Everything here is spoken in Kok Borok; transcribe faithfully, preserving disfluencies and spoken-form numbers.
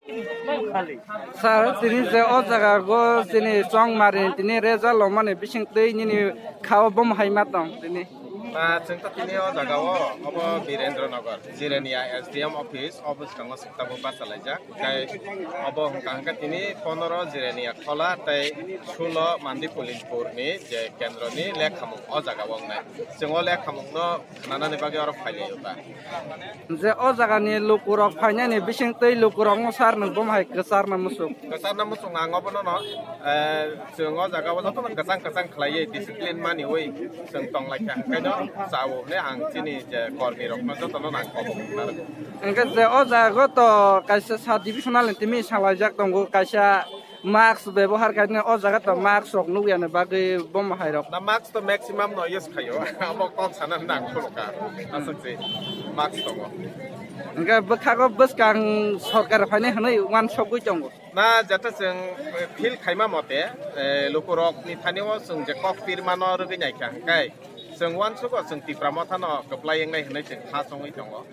Sir, tini je o jaga go tini chongmari tini result lomani bising twi nini khao bom hai ma tong tini. Ah, chwng to tini o jaga o, obo Birendra Nagar, Jirania S D M office, o bwskango swkang bachalaijak. Tei obo hwnkha hwnkhe tini pondro Jirania Khola tei sulo Mandi Pulinpur ni je kendro ni lekhamung o jaga o wngnai. Chwng o lekhamung no khnanani bagwi oro phailaio ta. Je o jaga ni lukurok phainani bising twi lukurok no sir nwng bom hai kwchar na musuk. Kwchar na musuk ang obo no no, eh, chwng o jaga o joto no kwchang kwchang khlaiwi discipline maniwi chwng tong lai kha, hwnkhe no chao hwnwi ang chini je kormi rok no joto no nang kok. Hwnkhe je o jaga o to kaisa sub divisional ni timi salaijak tongo, kaisa mask bebohar khainai o jaga to mask rok nukya ni bagwi bom hai rok. Na mask to maximum no use khaio, abo kok sana nang khulukha, aswk se mask tongo. Hwnkhe bwkhago bwskang sorkar phainai hwnwi uansukgwi tongo. Na jata chwng feel khaima mote, eh, lukurok ni thani o chwng je kok pirma no rwgwi naikha, hwnkhe chwng uansugo chwng Tipra Motha no kwplai wngnai hwnwi chwng kha chongwi tongo.